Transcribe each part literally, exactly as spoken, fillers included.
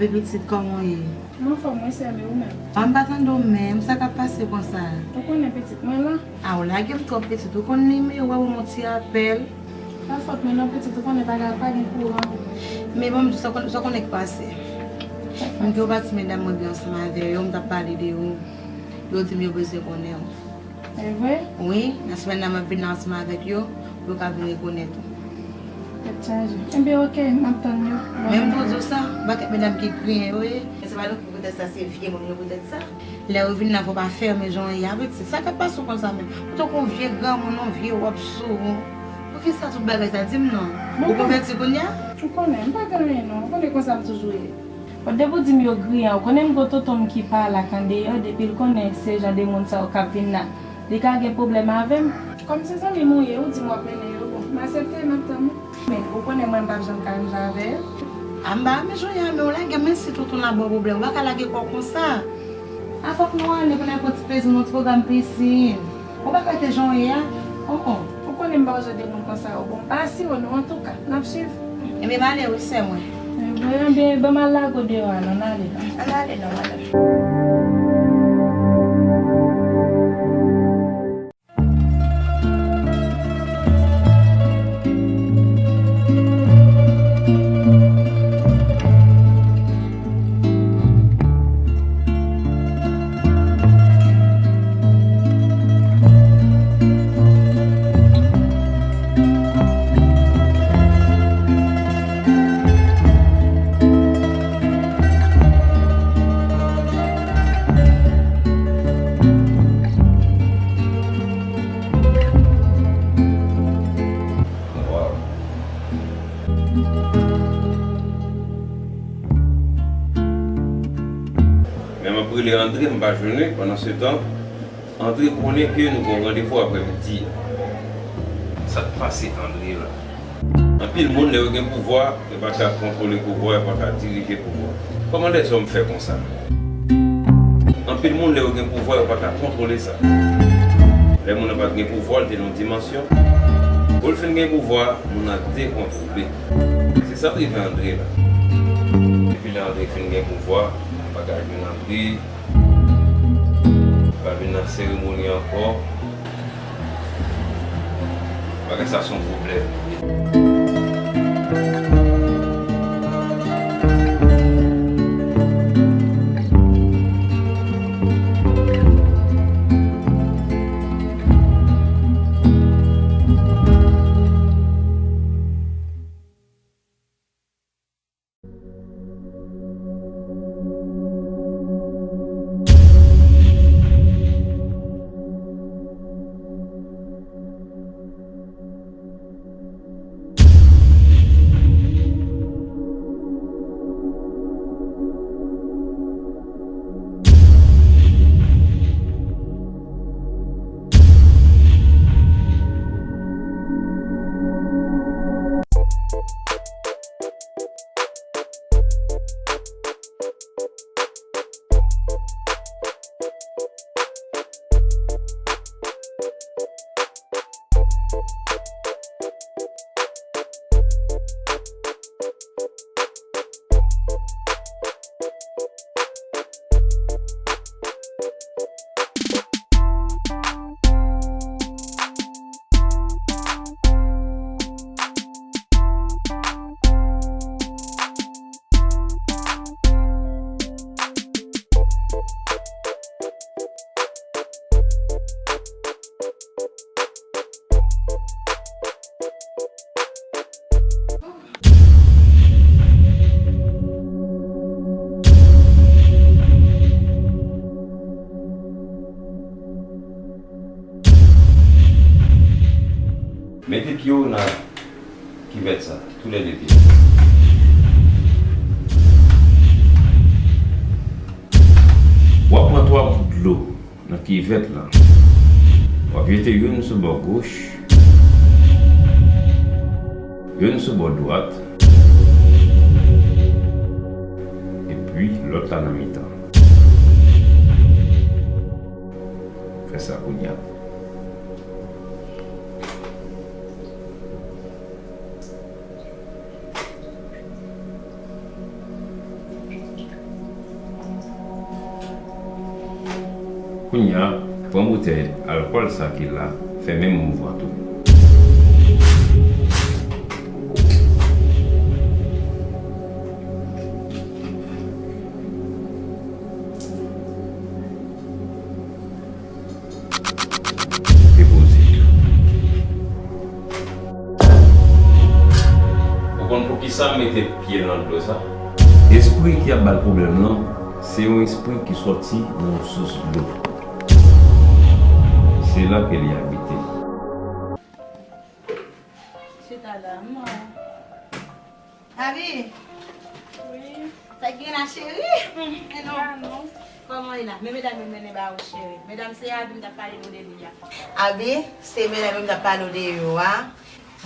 Pitit, kòman w ye? M anfòm, wi, sè m, e ou menm? A, m pa tande w menm, sa k ap pase konsa? Ou konnen pitit mwen la. A, ou lage m twòp pitit, ou konn nimewo a, ou yon ti apèl. Pa fòt mwen non pitit, ou konnen bagay pa gen kouran. Men bon, m di sa w konn-, sa w konnen k pase. M gen yon pati medam mwen gen ansanm avè yo, m t ap pale de ou. Yo di m yo bezwen konnen w. E vre? Wi, nan semèn nan m ap vin la ansanm avèk yo, pou yo ka vin rekonèt ou. Tèt chaje. Enben, oke, m ap tann yo. Men m tou di w sa, pakèt medam ki griyen yo ye. Se pa nou ki poutèt sa, se vye moun yo poutèt sa. Lè yo vin la, fò pa fèmen jan w ye a, pitit. Sa k ap pase w konsa menm? Ou tankou yon vye granmoun, yon vye wòb sou ou. Poukisa tout bagay sa? Di m non. Ou konvèti kounye a? Ou konnen, m pa gen anyen non. Ou konnen konsa m toujou ye. Bon, depi w di m yo griyen, ou konnen m gen tonton m ki pa la k andeyò, depi l konnen se jan de moun sa yo k ap vin la, li ka gen pwoblèm avè m. Kòm se zanmi m ou ye, ou di m w ap mennen yo, bon, m aksepte, m ap tann ou. Men, ou konnen mwen m p ap janm ka rann jan avè yo. A, m pa renmen jan w ye a, men w lage m, men si tonton la ba w pwoblèm, ou pa ka lage kò w konsa. A, fòk nou ale pou n al pran ti plezi, yon ti pwogram pisin. Ou pa ka rete jan w ye a. Oh, oh. Ou konnen m pa yon jan de moun konsa yo. Bon, m pa asire w non, antouka, n ap swiv. Ebyen, m ale wi, sè mwen. Ebyen, ban m al lage w deyò a non, n ale non. Ann ale non, madanm. Waw. Men m ap rele Andre, m pa jwenn li. Pandansetan, Andre konnen ke nou gen yon randevou aprèmidi a. Sa k pase Andre la? Anpil moun, lè yo gen pouvwa, yo pa ka kontwole pouvwa, yo pa ka dirije pouvwa. Kòman lèzòm fè konsa? Anpil moun, lè yo gen pouvwa, yo pa ka kontwole sa. Lè moun nan pa t gen pouvwa, l te nan yon dimansyon. Pou l fin gen pouvwa, moun nan dekontwole. Se sa k rive Andre la. Depi lè Andre fin gen pouvwa, m pa ka jwenn Andre. Pa vin nan seremoni ankò. Bagay sa se yon pwoblèm. Mete pye w nan kivèt sa, toulède pye. W ap pran twa gout dlo nan kivèt la. W ap jete youn sou bò goch, youn sou bò dwat, epi lòt la nan mitan. Fè sa kounye a. Kounye a, pran boutèy alkòl sa ki la, fèmen mouv an tou. Depoze. Ou konn poukisa m mete pye nan dlo sa? Espri ki ap ba l pwoblèm lan, se yon espri ki sòti nan yon sous dlo. Se la ke li abite. Chita la, mwen. Abi! Wi. Sa k gen la, cheri? Hello. Kòman w ye la? Men medam yo mennen ba ou, cheri. Medam, se Abi m t ap pale nou de li a. Abi, se medam yo m t ap pale w de yo a.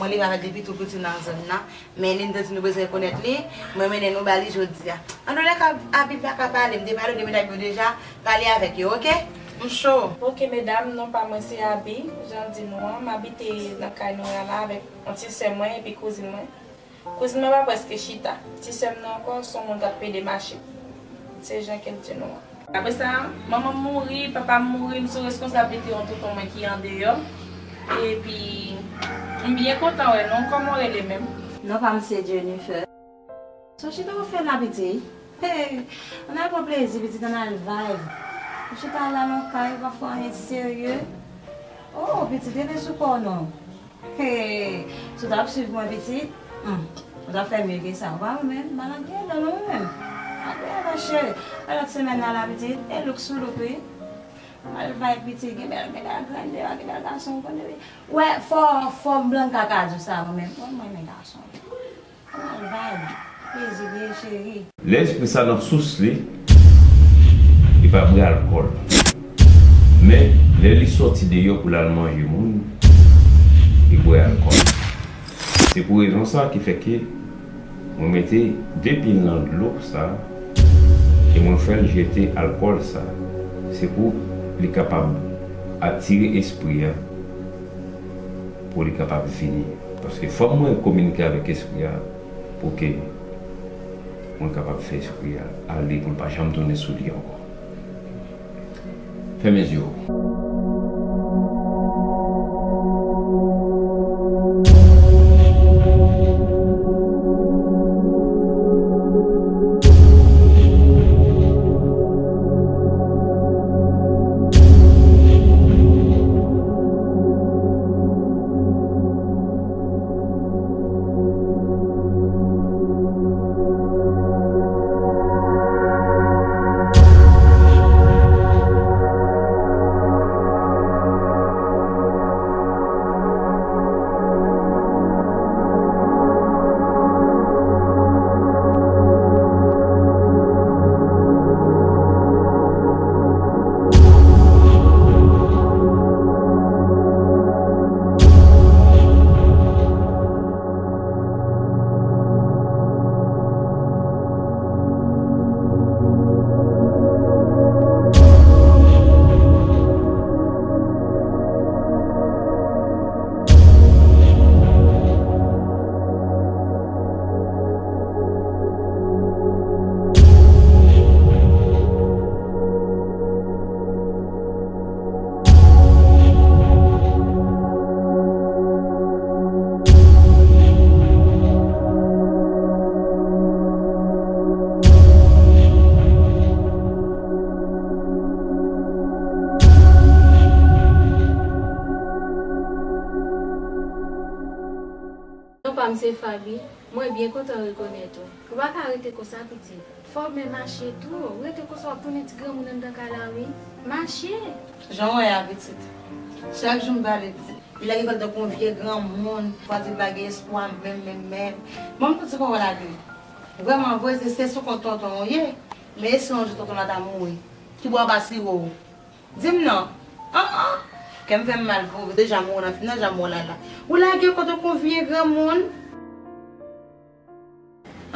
Mwen li avèk depi tou piti nan zòn nan. Men li, m te di nou bezwen konèt li. Mwen mennen nou ba li jodi a. Antoulèka, Abi pa ka pale. M te pale w de medam yo deja. Pale avèk yo, oke? M cho. Oke, medam, non pa mwen se Abi. Jan m di nou an, m abite nan kay nou an la avèk yon ti sè mwen epi kouzin mwen. Kouzin mwen pa prèske chita. Ti sè m nan ankò, se yon moun k ap pede mache. Se jan ke l di nou an. Apre sa, manman m mouri, papa m mouri, m sou reskonsablite yon tonton mwen ki andeyò. Epi, m byen kontan wè nou. Kòman w rele menm? Non pa m se Jennifer. Sa w chita w ap fè la, pitit? Hey, ann al pran plezi, pitit, ann al vibe. Ou chita la nan kay, ou pa fè anyen serye. Oh, pitit, rete sou kò w non. Hey, si w t ap swiv mwen, pitit, hmm, ou t ap fè mye ke sa. Ou pa wè menm, malad gen dan non ou menm. Ap wè la, cheri. A lòt semèn nan la, pitit, e look sou look, wi. Al vibe, pitit, gen bèl, gen bèl grann deyò, gen bèl gason, ou konnen, wi. Wè, fò, fò Blanka ka di w sa, mwen menm. Mwen, mwen renmen gason. Al vibe. Plezi vre, cheri. Lè espri sa nan sous li, li pa bwè alkòl. Men, lè li sòti deyò pou l al manje moun, li bwè alkòl. Se pou rezon sa ki fè ke mwen mete de pye l nan dlo sa e mwen fè l jete alkòl sa. Se pou li kapab atire espri a, pou li kapab vini. Paske fò mwen kominike avèk espri a pou ke mwen kapab fè espri a ale, pou l pa janm tounen sou li ankò. Fèmen zye w. Non pa m se Faby, mwen byen kontan rekonèt ou. Ou pa ka rete konsa, pitit. Fò w men mache tou. Ou rete konsa, w ap tounen ti granmoun anndan kay la, wi. Mache! Jan w wè a, pitit. Chak jou m pale, pitit. Li lage kò l tankou yon vye granmoun. Fò di l pa gen espwa, menm, menm, menm. Bon, m konn se kòman w lage. Vrèman vre, se, se sou kont tonton w ye. Men e si yon jou tonton la ta mouri? Ki bò w ap asire w? Di m non. An, an. Kè m fè m mal pou ou. Deja m wè w nan fim nan, jan m wè w la la. Ou lage kò tankou yon vye granmoun.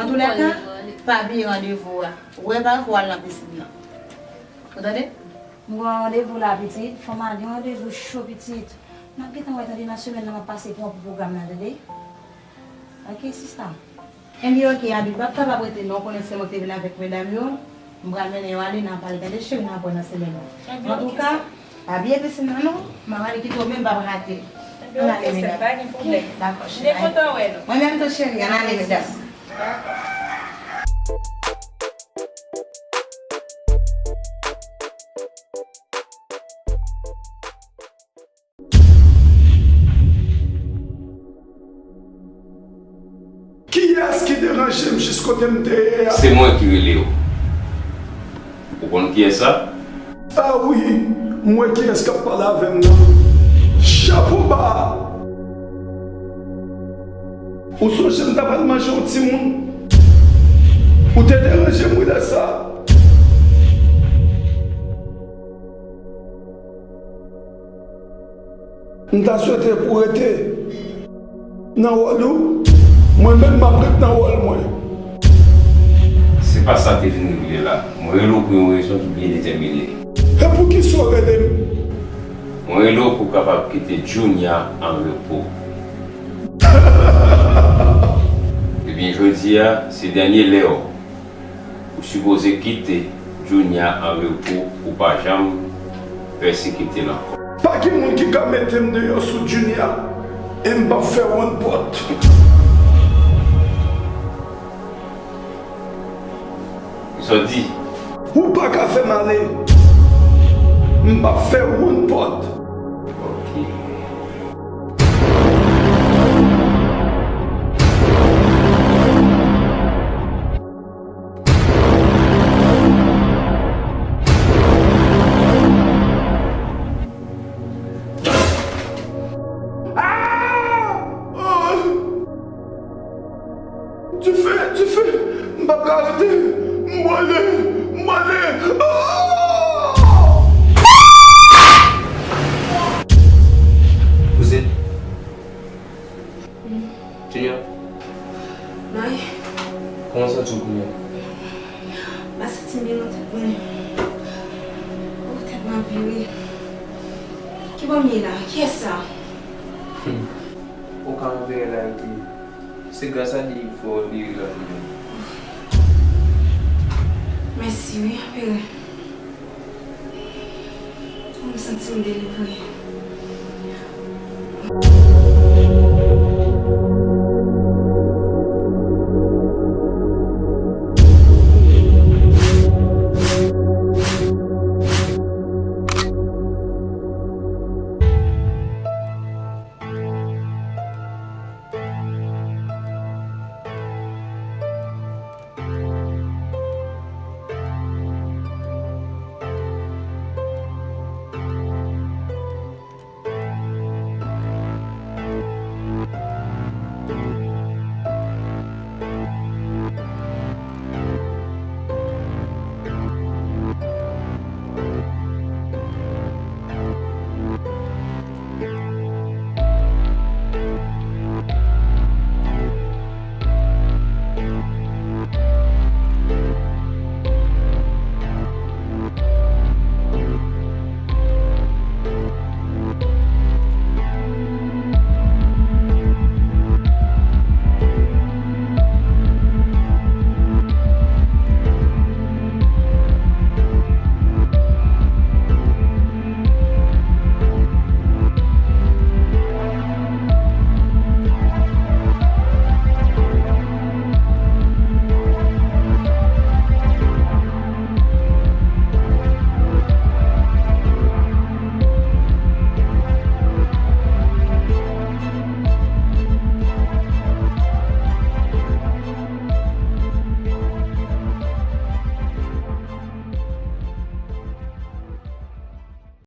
Antoulèka, pa bliye randevou a. Ou wè pa fò w al nan pisin nan. Ou tande? M gen yon randevou la, pitit. Fò m al gen yon randevou cho, pitit. M ap gentan wè, tande, nan semèn nan, m ap pase pran pou pwogram nan, tande? Oke, sista. Ebyen, oke, Abi, m p ap kapab rete non, ou konnen se mwen ki te vin avèk medam yo. M pral mennen yo ale nan pale, tande cheri, n ap wè nan semèn nan. Antouka, pa bliye pisin nan non, m ap ale kite w men m p ap rate. Ann ale, medam. Pa gen pwoblèm. Dakò, cheri. Mwen menm tou, cheri, ann ale, medam. Kiyès ki deranje m jis kote m te ye a? Se mwen ki rele w. Ou konn kiyès sa? A wi, m wè kiyès k ap pale avè m nan. Chapo ba! Ou sonje m ta pral manje yon timoun? Ou te deranje m wi lè sa. M ta swete pou w rete nan wòl ou, mwen menm m ap ret nan wòl mwen. Se pa sa te vin regle la. Mwen rele w pou yon rezon ki byen detèmine. E poukisa w rele m? Mwen rele w pou w kapab kite Junior an repo. Ebyen, jodi a, se dènye lè w. Ou sipoze kite Junior an repo pou pa janm pèsekite l ankò. Pa gen moun ki ka mete m deyò sou Junior e m p ap fè wonn pòt. Sa w di? Ou pa ka fè m ale. M p ap fè wonn pòt. Ok. Ah! Oh! Dife, dife! M p ap ka rete! M pwale! M pwale! Oh! Kouzen? Junior? May. Kòman w santi w kounye a? M pa santi m byen non, tèt mwen. Oh, tèt mwen ap vire. Ki bò m ye la? Kiyès sa? Hmm. Ou ka anpere la, li te ye. Se gras a li fè w vire la kounye a. Mèsi wi, anpere. M santi m delivre.